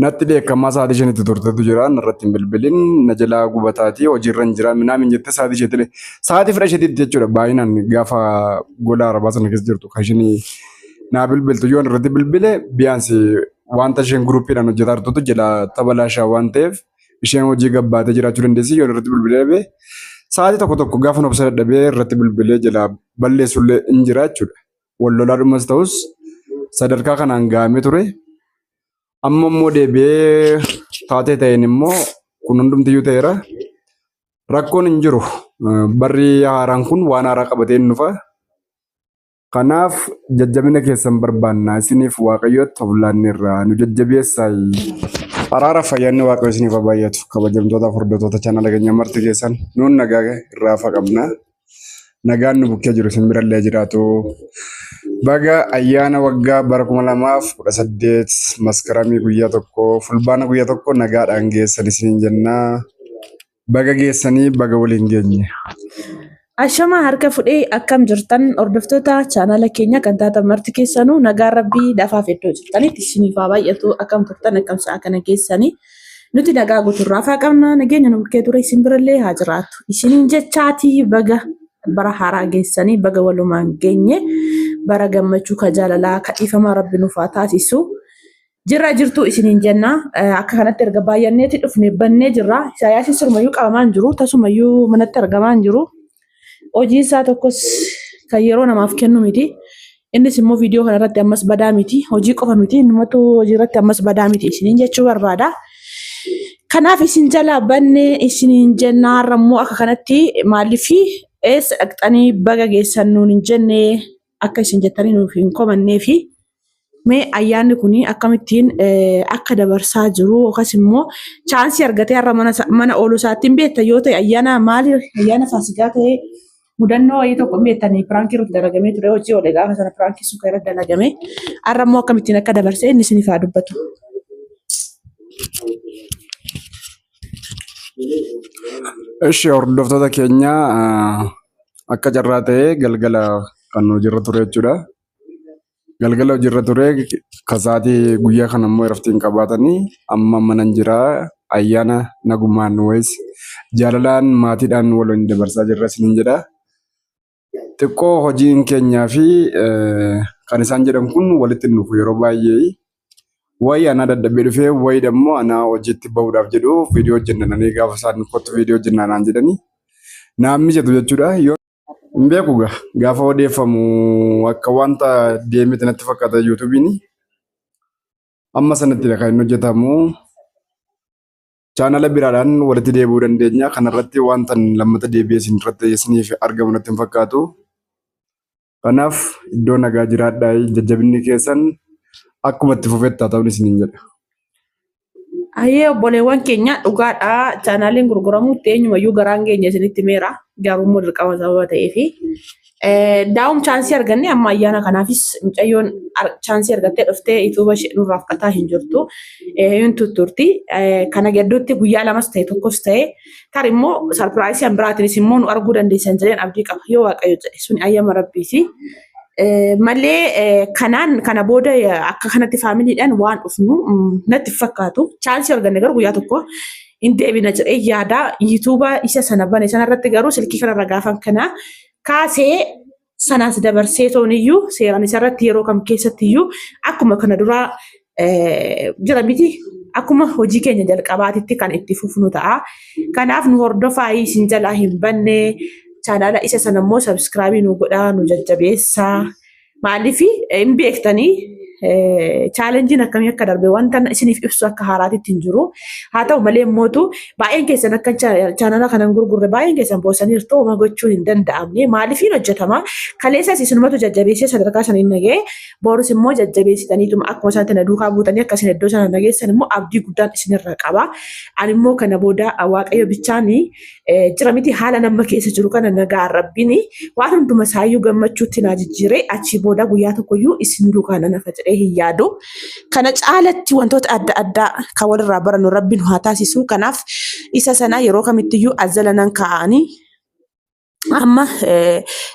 Natti dheekkamaa sa'aatii isheen itti turtetu jira. Narratti hin bilbilin na jalaa gubataatii hojiirra hin jira minaamin jettee sa'aatii isheetti sa'aatii fedha isheetitti jechuudha. Baay'inaan gaafa gola arabaa sana keessa jirtu kan isheen naa bilbiltu yoon irratti bilbile biyaansi wanta isheen guruuppiidhaan hojjetaa jirtutu jalaa tabalaashaa waan ta'eef isheen hojii gabbaatee jiraachuu dandeessi yoon irratti bilbilee dhabe sa'aatii tokko tokko gaafa obsa dadhabee irratti bilbilee jalaa balleessullee hin jira jechuudha. Wal lolaadhumas ta'us sadarkaa kanaan gahamee ture. Amma immoo deebi'ee taatee ta'een immoo kun hundumtiyyuu ta'eera. Rakkoon hin jiru. Barri haaraan kun waan haaraa qabatee hin dhufa. Kanaaf jajjabina keessan barbaanna. Isiniif Waaqayyootti of laanneerra. Nu jajjabeessaa. Araara fayyaanni Waaqayyo isiniif haa baay'atu. Kabajamtootaaf hordoftoota chaanala keenya marti keessan nuun nagaa irraa hafa qabna. Nagaan nu bukkee jiru isin birallee jiraatu. Baga ayyaana waggaa bara 2018 maskaramii guyyaa 1 fulbaana guyyaa 1 nagaadhaan geessan isiniin jenna. Baga geessanii baga waliin geenye. Ashamaa harka fudhee akkam jirtan hordoftoota chaanala keenya kan taatan marti keessanuu nagaan rabbii lafaaf iddoo jirtanitti isiniif haa baay'atu akkam turtan akkam sa'a kana geessanii Nuti nagaa guutuun raafaa qabna. Nageenya nu bukkee ture isin birallee haa jiraatu. Isiniin jechaatii baga bara haaraa geessanii baga walumaan geenye bara gammachuu ka jaalalaa ka dhiifamaa rabbi nuuf haa taasisu. Jirra jirtu isiniin jenna. Akka kanatti erga baay'anneeti dhufne bannee jirra. Isaayaasiin sirumayyuu qabamaa hin jiru. Tasumayyuu manatti argamaa hin jiru. Hojii isaa tokkos kan yeroo namaaf kennu miti. Innis immoo viidiyoo kana irratti ammas badaa miti. Hojii qofa miti. Innumatu hojii irratti ammas badaa miti isiniin jechuu barbaada. Kanaaf isin jalaa banne isiniin jenna har'a immoo akka kanatti maaliif eessa dhaqxanii baga geessan nuun hin jenne akka isin jettanii nuuf hin komannee fi mee ayyaanni kun akkamittiin akka dabarsaa jiru yookaas immoo chaansii argatee har'a mana ooluu isaatti hin beektan yoo ta'e ayyaana maali ayyaana faasigaa ta'e mudannoo wayii tokko hin beektanii piraankii irratti dalagamee ture hojii oole gaafa sana piraankii sun kan irratti dalagame har'a immoo akkamittiin akka dabarse inni isiniif haa dubbatu. Ishi hordoftoota keenya akka carraa ta'ee galgala kan hojiirra ture jechuudha. Galgala hojiirra ture ka sa'aatii guyyaa kana immoo iraftii hin qabaatanii amma manan jira ayyaana nagumaan wayis jaalalaan maatiidhaan waliin dabarsaa jirra isiniin jedha. Xiqqoo hojiin keenyaa fi kan isaan jedhan kun walitti hin dhufu yeroo baay'ee. Wayi anaa dadhabee dhufee wayi dammoo anaa hojiitti bahuudhaaf jedhu viidiyoo hojjennananii gaafa isaan kottu viidiyoo hojjennaa naan jedhanii naan mijatu jechuudha. Yoo Hin beeku gaa gaafa odeeffamu akka wanta deemete natti fakkaata yuutuubiin. Amma sanattidha kan inni hojjetamu. Chaanala biraadhaan walitti deebi'uu dandeenya. Kanarratti wanta lammata deebi'ee isin irratti isiniif argamu natti hin fakkaatu. Kanaaf iddoo nagaa jiraadhaa jajjabinni keessan akkuma itti fufetti haa ta'uun isiniin jedha. Ayyee obboleewwan keenya dhugaadha. Chaanaaliin gurguramuutti eenyumayyuu garaan keenya isinitti meera. Garuu immoo dirqama sababa ta'eefi. Daa'um chaansii arganne amma ayyaana kanaafis mucayyoon chaansii argattee dhuftee ituuba ishee nurraa fudhataa hin jirtu. Hin tutturti. Kana gidduutti guyyaa lamas ta'e tokkos ta'e tari immoo sarpiraayisii an biraatiinis immoo nu arguu dandeessan jedheen abdii qaba. Yoo Waaqayyo jedhe suni ayyama Rabbiiti. Malee kanaan kana booda akka kanatti faamiliidhaan waan dhufnu natti hin fakkaatu. Chaansii arganne garuu guyyaa tokko hin deebina jedhee yaada. Yuutuuba isa sana bane sanarratti garuu silkii kanarra gaafan kana kaasee sanaas dabarsee tooniyyuu seeraan isarratti yeroo kam keessattiyyuu akkuma kana duraa jira miti akkuma hojii keenya jalqabaatitti kan itti fufnu ta'a. Kanaaf nu hordofaa isin jalaa hin banne chaanaala isa sana immoo sabskraabii nu godhaa nu jajjabeessaa. Maaliif hin beektanii chaalenjiin akkamii akka darbe wanta isiniif ibsu akka haaraatitti hin jiru. Haa ta'u malee immootu baay'een keessan akka chaanala kana hin gurgurre baay'een keessan boosaniirtu homaa gochuun hin danda'amne. Maaliif hin hojjetama? Kaleessas isinumatu jajjabeessee sadarkaa sana hin naga'e. Borus immoo jajjabeessitaniituma akkuma isaatti na duukaa buutanii akka isin iddoo sana na geessan immoo abdii guddaan isinirra qaba. Ani immoo kana booda Waaqayyo bichaan jira miti haala nama keessa jiru kana nagaa rabbiin waan hunduma isaayyuu gammachuutti naa jijjiiree achii booda guyyaa tokkoyyuu isin duukaa nan hafa jedhee hin yaadu. Kana caalatti wantoota adda addaa kan walirraa barannu rabbi nu haa taasisu. Kanaaf isa sana yeroo kamittiyyuu azala nan kaa'anii Amma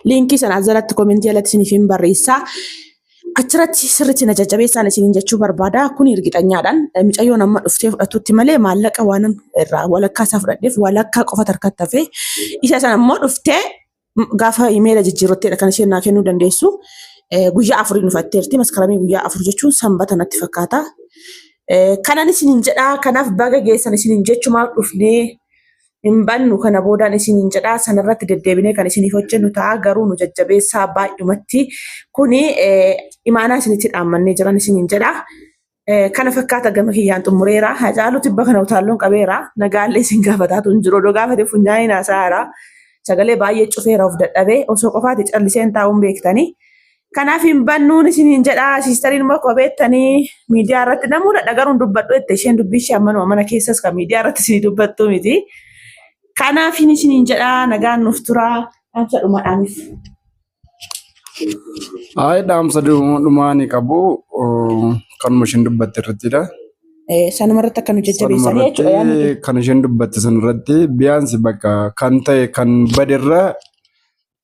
liinkii sana as jalatti komentii jalatti isiniif hin barreessaa. Achirratti sirriitti na jajjabeessaan isiniin jechuu barbaada. Kun hirgixanyaadhaan mucayyoon amma dhuftee fudhatutti malee maallaqa waan irraa walakkaa isaa fudhadheef walakkaa qofa harkatti hafe. Isa sana immoo dhuftee gaafa imeela jijjiirratteedha kan isheen naa kennuu dandeessu. Guyyaa 4 dhufatteerti. Maskaramii guyyaa 4 jechuun sanbata natti fakkaata. Kanan isiniin jedhaa kanaaf baga geessan isiniin jechumaaf dhufnee hin bannu kana boodaan isiniin jedhaa sanarratti deddeebinee kan isiniif hojjennu ta'a garuu nu jajjabeessaa baay'umatti kuni imaanaa isinitti dhaammannee jiran isiniin jedha. Kana fakkaata gama kiyyaan xumureera. Hacaaluu tibba kana utaalloon qabeera. Nagaallee isin gaafataatu hin jiru. Odoo gaafate funyaaniin haasa'aara. Sagalee baay'ee cufeera of dadhabee osoo qofaati calliseen taa'uun beektanii. Kanaaf hin bannuun isiniin jedha. Siistariin immoo akkuma beektanii miidiyaa irratti namoota dhagaruun dubbadhu jette isheen dubbii ishee ammanuma mana keessas kan miidiyaa irratti isinii dubbattu miti. Kanaaf hin isiniin jedha nagaan nuuf tura. Dhaamsa dhumaadhaaniif. Ayi dhaamsa dhumaa ni qabu kanuma isheen dubbatte irrattidha. Sanuma irratti akka nu Sanuma jajjabeessanii jechuudha yaadni irratti kee. kan isheen dubbatte sanarratti biyaansi bakka kan ta'e kan baderra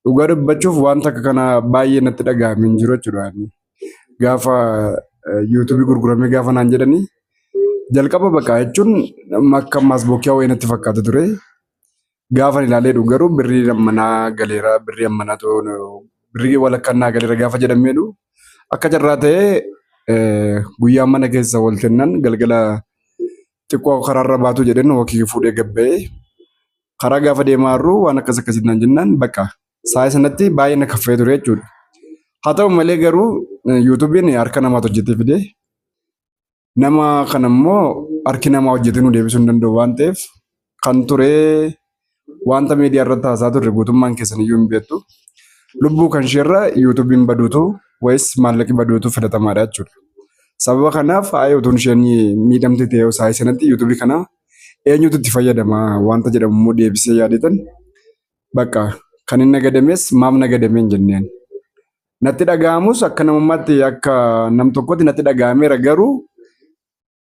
dhugaa dubbachuuf wanta akka kana baay'ee natti dhaga'ame hin jiru jechuudha. Gaafa yuutuubii gurguramee gaafa naan jedhanii jalqaba bakka jechuun akka maasbookiyaa wayii natti fakkaata ture. Gaafa ilaalee dhugu garuu birrii ammanaa galeera birrii ammanaatu birrii walakkaan naa galeera gaafa jedhameedhu akka carraa ta'ee guyyaa mana keessa wal kennan galgala xiqqoo karaarra baatu jedheen wakii fuudhee gabba'ee karaa gaafa deemaa jirru waan akkas akkasitti naan jennaan bakka sa'a sanatti baay'ee na kaffee ture jechuudha. Haa ta'u malee garuu yuutuubiin harka namaatu hojjetee fide nama kana immoo harki namaa hojjetee nu deebisuu hin danda'u waan ta'eef kan ture wanta miidiyaa irratti haasaa turre guutummaan keessan iyyuu hin beektu. Lubbuu kan isheerra yuutuubiin baduutu wayis maallaqi baduutu filatamaadha jechuudha. Sababa kanaaf haa'ee utuun isheen miidhamte ta'e sa'a sanatti yuutuubii kana eenyutu itti fayyadama wanta jedhamu immoo deebisee yaadetan bakka kan inni nagadames maaf nagadame hin jenneen. Natti dhaga'amus akka namummaatti akka nam tokkotti natti dhaga'ameera garuu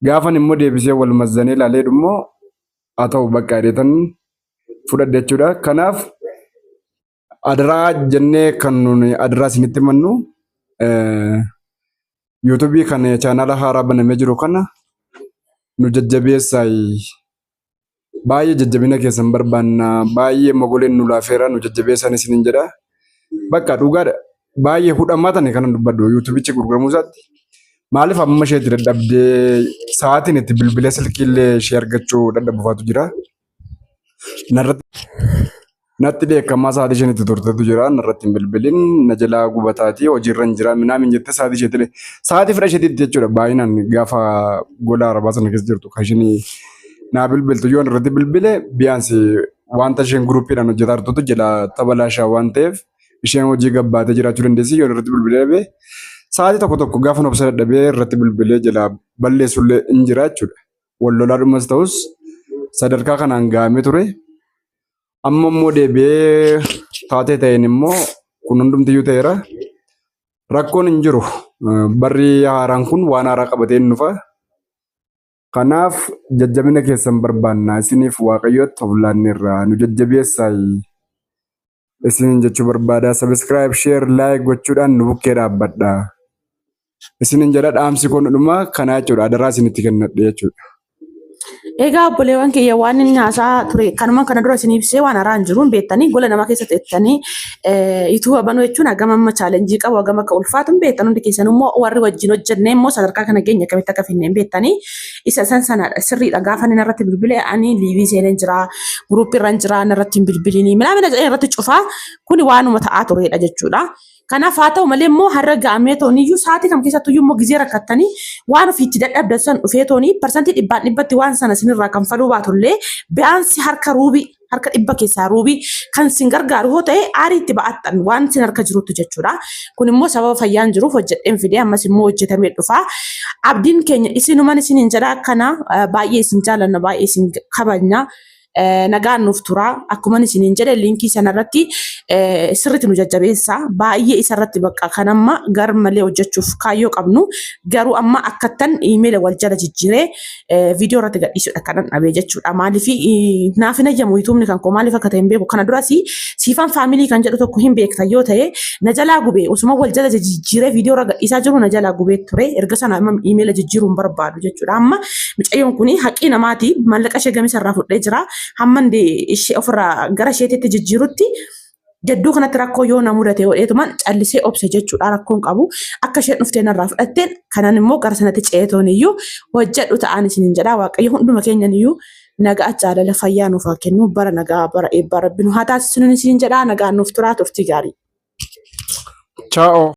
gaafan immoo deebisee wal mazzanee ilaalee immoo haa ta'u bakka jedheetan fudhadhe jechuudha. Kanaaf adaraa jennee kan nuni adaraa isinitti himannu yuutuubii kan chaanaala haaraa banamee jiru kana nu jajjabeessaa. Baay'ee jajjabina keessan barbaanna. Baay'ee mogoleen nu laafeera nu jajjabeessan isiniin jedha. Bakka dhugaadha. Baay'ee hudhamaa tane kanan dubbadhu yuutuubichi gurguramuu isaatti. Maaliif amma ishee itti dadhabdee sa'aatiin itti bilbilee silkiillee ishee argachuu dadhabufaatu jira. Narratti natti dheekkamaa sa'aatii isheen itti turtetu jira. Narratti hin bilbilin na jalaa gubataatii hojiirra hin jira minaamin jettee sa'aatii isheetti sa'aatii fira isheetitti jechuudha. Baay'inaan gaafa gola arabaa sana keessa jirtu kan isheen naa bilbiltu yoon irratti bilbile biyaansi wanta isheen guruuppiidhaan hojjetaa jirtutu jalaa tabalaashaa waan ta'eef isheen hojii gabbaatee jiraachuu dandeessi yoon irratti bilbilee dhabe sa'aatii tokko tokko gaafa obsa dadhabee irratti bilbilee jalaa balleessullee hin jira jechuudha. Wal lolaadhumas ta'us sadarkaa kanaan gahamee ture. Amma immoo deebi'ee taatee ta'een immoo kun hundumtiyyuu ta'eera. Rakkoon hin jiru. Barri haaraan kun waan haaraa qabatee hin dhufa. Kanaaf jajjabina keessan barbaanna. Isiniif Waaqayyootti of laanneerra. Nu jajjabeessaa. Isiniin jechuu barbaada. Subscribe, share, like gochuudhaan nu bukkee dhaabbadha. Isiniin jedha dhaamsi kun dhuma kanaa jechuudha. Adaraa isinitti kennadhe jechuudha. Egaa obboleewwan kiyya waan inni haasaa ture kanuma kana dura isin ibsee waan haaraan jiru hin beektanii gola namaa keessa teettanii yuutuuba banuu jechuun hagam amma chaalenjii qabu hagam akka ulfaatu hin beektan hundi keessan immoo warri wajjin hojjennee immoo sadarkaa kana geenye akkamitti akka finne hin beektanii isa san sanadha sirriidha gaafa inni narratti bilbile ani liivii seeneen jira guruuppii irra jira narratti hin bilbilinii minaa jedhee irratti cufaa kuni waanuma ta'aa turedha jechuudha. Kanaaf haa ta'u malee immoo har'a ga'amee tooniyyuu sa'aatii kam keessattuyyuu immoo gizee rakkattanii waan ofiitti dadhabdan san dhufee toonii parsantii dhibbaan dhibbatti waan sana sinirraa kanfaluu baatullee bi'aansi harka ruubii harka dhibba keessaa ruubii kan sin gargaaru yoo ta'e aarii itti ba'attan waan sin harka jirutti jechuudha. Kun immoo sababa fayyaan jiruuf hojjedheen fidee ammas immoo hojjetamee dhufa. Abdiin keenya isinuman isiniin jedha kana baay'ee isin jaalanna baay'ee isin kabajna. Nagaan nuuf turaa. Akkuma isiniin jedhe liinkii sanarratti sirriitti nu jajjabeessa. Baay'ee isarratti bakka kan amma gar malee hojjechuuf kaayyoo qabnu, garuu amma akkattan iimeela wal jala jijjiiree viidiyoo irratti gadhiisuudha kanan dhabee jechuudha. Maaliif naaf hin ayyamu YouTubeni kan koo, maaliif akka ta'e hin beeku. Kana duras Siifan Family kan jedhu tokko hin beekta yoo ta'e, na jalaa gubee, osuma wal jala jijjiiree viidiyoo irra gadhiisaa jiru na jalaa gubee ture. Erga sana amma iimeela jijjiiruu hin barbaadu jechuudha. Amma mucayyoon kun haqii namaati, maallaqa ishee gamisa irraa fudhee jira. Hamma ishee ofirraa gara isheetitti jijjiirutti gidduu kanatti rakkoo yoo na mudate godheetuman callisee obse jechuudha, rakkoon qabu. Akka isheen dhuftee narraa fudhatteen kanan immoo gara sanatti ceetoon iyyuu hojjedhu ta'an isiniin jedha. Waaqayyo hunduma keenyan iyyuu nagaa, jaalala, fayyaa nuuf haa kennu. Bara nagaa, bara eebbaa rabbi nu haa taasisu isiniin jedha. Nagaan nuuf turaa, turtii gaarii. Ciao.